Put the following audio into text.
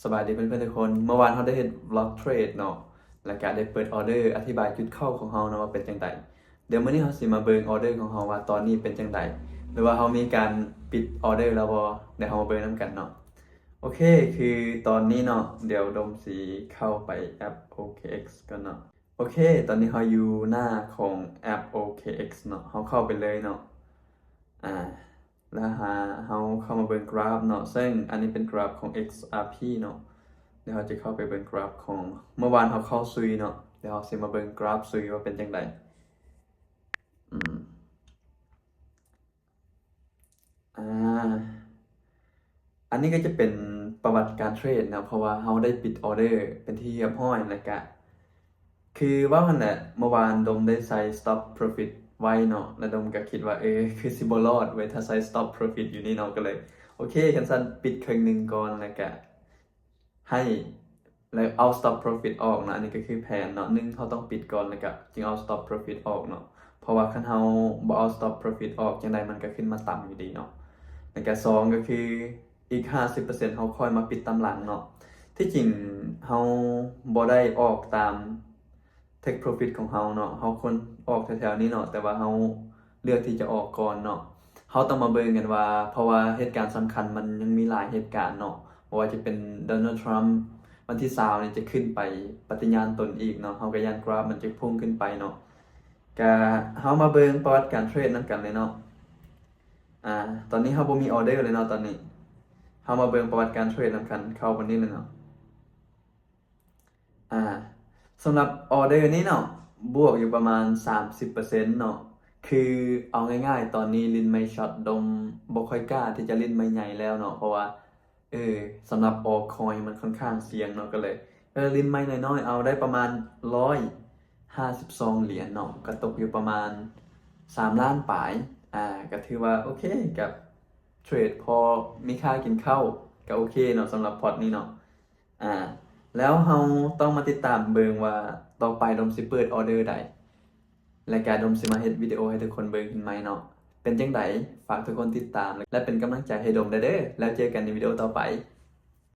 ສະບາຍດີເພື່ອນໆທຸກຄົນ. ເມື່ອວານເຮົາໄດ້ເຮັດ vlog trade ເນາະ ແລ້ວກະໄດ້ເປີດ order ອະທິບາຍຈຸດເຂົ້າຂອງເຮົາເນາະວ່າເປັນຈັ່ງໃດ. ດຽວມື້ນີ້ເຮົາຊິມາເບິ່ງ order ຂອງເຮົາວ່າຕອນນີ້ເປັນຈັ່ງໃດ ຫຼືວ່າເຮົາມີການປິດ order ແລ້ວບໍ່. ດຽວເຮົາມາເບິ່ງນຳກັນເນາະ. ໂອເຄ ຄືຕອນນີ້ເນາະ ດຽວດົມຊິເຂົ້າໄປແອັບ ໂອເຄເອັກ ກ່ອນເນາະ. ໂອເຄ ຕອນນີ້ເຮົາຢູ່ໜ້າຂອງແອັບ ໂອເຄເອັກ ເນາະ. ເຮົາເຂົ້າໄປເລີຍເນາະ. ອາ ແລ້ວຫາເຮົາເຂົ້າມາເບິ່ງກຣາຟເນາະ ເຊິ່ງອັນນີ້ເປັນກຣາຟຂອງ XRP ເນາະ. ດຽວເຮົາຈະເຂົ້າໄປເບິ່ງກຣາຟຂອງ ເມື່ອວານເຮົາເຂົ້າຊຸຍເນາະ. ດຽວເຮົາຊິມາເບິ່ງກຣາຟຊຸຍວ່າເປັນຈັ່ງໃດ. ອືມ ອາ ອັນນີ້ກໍຈະເປັນປະຫວັດການເທຣດເນາະ ເພາະວ່າເຮົາໄດ້ປິດ order ເປັນທີ່ຮຽບຮ້ອຍ ແລ້ວກະ ຄືເວົ້າຫັ້ນແຫຼະ ເມື່ອວານດົມໄດ້ໃສ່ stop profit ໄວ້ເນາະ ແລ້ວດົມກໍຄິດວ່າ ເອີ ຄືຊິບໍ່ລອດເວີຍ ຖ້າໃສ່ stop profit ຢູ່ນີ້ເນາະ. ກໍເລີຍ ໂອເຄ ຄັນຊັ້ນປິດເຄິ່ງໜຶ່ງກ່ອນ ແລ້ວກະໃຫ້ ແລ້ວເອົາ stop profit ອອກເນາະ. ອັນນີ້ກໍຄືແຜນເນາະ ໜຶ່ງ ເຮົາຕ້ອງປິດກ່ອນ ແລ້ວກະຈຶ່ງເອົາ stop profit ອອກເນາະ ເພາະວ່າຄັນເຮົາບໍ່ເອົາ stop profit ອອກ ຈັ່ງໃດມັນກໍຂຶ້ນມາຕ່ຳຢູ່ດີເນາະ. ແລ້ວກະສອງ ກໍຄື ອີກຫ້າສິບເປີເຊັນ ເຮົາຄ່ອຍມາປິດຕາມຫຼັງເນາະ. ທີ່ຈິງເຮົາບໍ່ໄດ້ອອກຕາມ take profit ຂອງເຮົາເນາະ ເຮົາຄວນອອກແຖວໆນີ້ເນາະ ແຕ່ວ່າເຮົາເລືອກທີ່ຈະອອກກ່ອນເນາະ. ເຮົາຕ້ອງມາເບິ່ງກັນວ່າ ເພາະວ່າເຫດການສຳຄັນມັນຍັງມີຫຼາຍເຫດການເນາະ ບໍ່ວ່າຈະເປັນ Donald Trump ວັນທີຊາວນີ້ຈະຂຶ້ນໄປປະຕິຍານຕົນອີກເນາະ ເຮົາກໍຢ້ານກຣາຟມັນຈະພຸ່ງຂຶ້ນໄປເນາະ. ກະເຮົາມາເບິ່ງປະຫວັດການເທຣດນຳກັນເລີຍເນາະ. ອາ ຕອນນີ້ເຮົາບໍ່ມີ order ເລີຍເນາະ ຕອນນີ້. ເຮົາມາເບິ່ງປະຫວັດການເທຣດນຳກັນ ເຂົ້າບາດນີ້ເລີຍເນາະ. ອາ ສຳລັບ order ນີ້ເນາະ ບວກຢູ່ປະມານສາມສິບເປີເຊັນເນາະ. ຄືເອົາງ່າຍໆ ຕອນນີ້ຫຼິ້ນໄມ້ຊັອດດົມບໍ່ຄ່ອຍກ້າທີ່ຈະຫຼິ້ນໄມ້ໃຫຍ່ແລ້ວເນາະ ເພາະວ່າ ເອີ ສຳລັບ altcoin ມັນຂ້ອນຂ້າງສ່ຽງເນາະ ກໍເລີຍ ເອີ ຫຼິ້ນໄມ້ນ້ອຍໆ ເອົາໄດ້ປະມານຮ້ອຍຫ້າສິບສອງຫຼຽນເນາະ ກໍຕົກຢູ່ປະມານສາມລ້ານປາຍ. ອາ ກໍຖືວ່າໂອເຄ ກັບເທຣດພໍມີຄ່າກິນເຂົ້າ ກໍໂອເຄເນາະ ສຳລັບພອດນີ້ເນາະ. ອາ ແລ້ວເຮົາຕ້ອງມາຕິດຕາມເບິ່ງວ່າຕໍ່ໄປດົມຊິເປີດ order ໃດ ແລະກະດົມຊິມາເຮັດວິດີໂອໃຫ້ທຸກຄົນເບິ່ງຂຶ້ນໃໝ່ເນາະ. ເປັນຈັ່ງໃດ ຝາກທຸກຄົນຕິດຕາມ ແລະເປັນກຳລັງໃຈໃຫ້ດົມແດ່ເດີ. ແລ້ວເຈີກັນໃນວິດີໂອຕໍ່ໄປ.